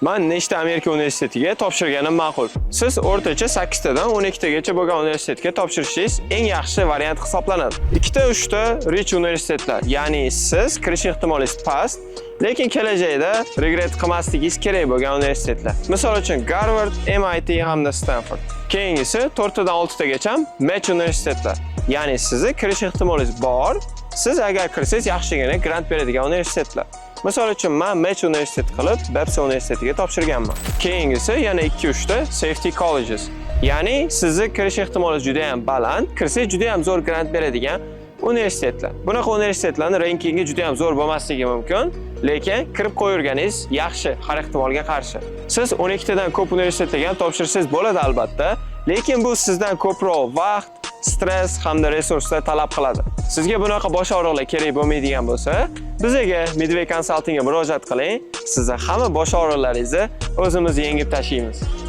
Man nechta Amerika universitetiga topshirganim ma'qul? Siz o'rtacha 8 tadan 12 tagacha bo'lgan universitetga topshirishingiz eng yaxshi variant hisoblanadi. Ikkita, uchta reach universitetlar, ya'ni siz kirish ehtimolingiz past, lekin kelajakda regret qilmasligingiz kerak bo'lgan universitetlar. Misol uchun, Garvard, MIT hamda Stanford. Keyingisi 4 tadan 6 tagacha match universitetlar. Ya'ni sizni kirish ehtimolingiz bor, siz agar kirsangiz, yaxshigina grant beradigan universitetlar. Misol uchun, men match universitet qilib, Babson universitetiga topshirganman. Keyingisi yana 2-3 ta safety colleges. Ya'ni sizni kirish ehtimolingiz juda ham baland, kirsangiz juda ham zo'r grant beradigan universitetlar. Bunaqa universitetlarning rankingi juda ham zo'r bo'lmasligi mumkin, lekin kirib qo'yurganingiz yaxshi har ehtimolga qarshi. Siz 12 tadan ko'p universitetga ham topshirsangiz bo'ladi albatta, lekin bu sizdan ko'proq vaqt, stress hamda resurslar talab qiladi. Sizga bunaqa bosh og'riqlar kerak bo'lmaydigan bo'lsa, bizaga, Midway Consultingga murojaat qiling. Sizni hamma bosh og'riqlaringizni o'zimiz yengib tashlaymiz.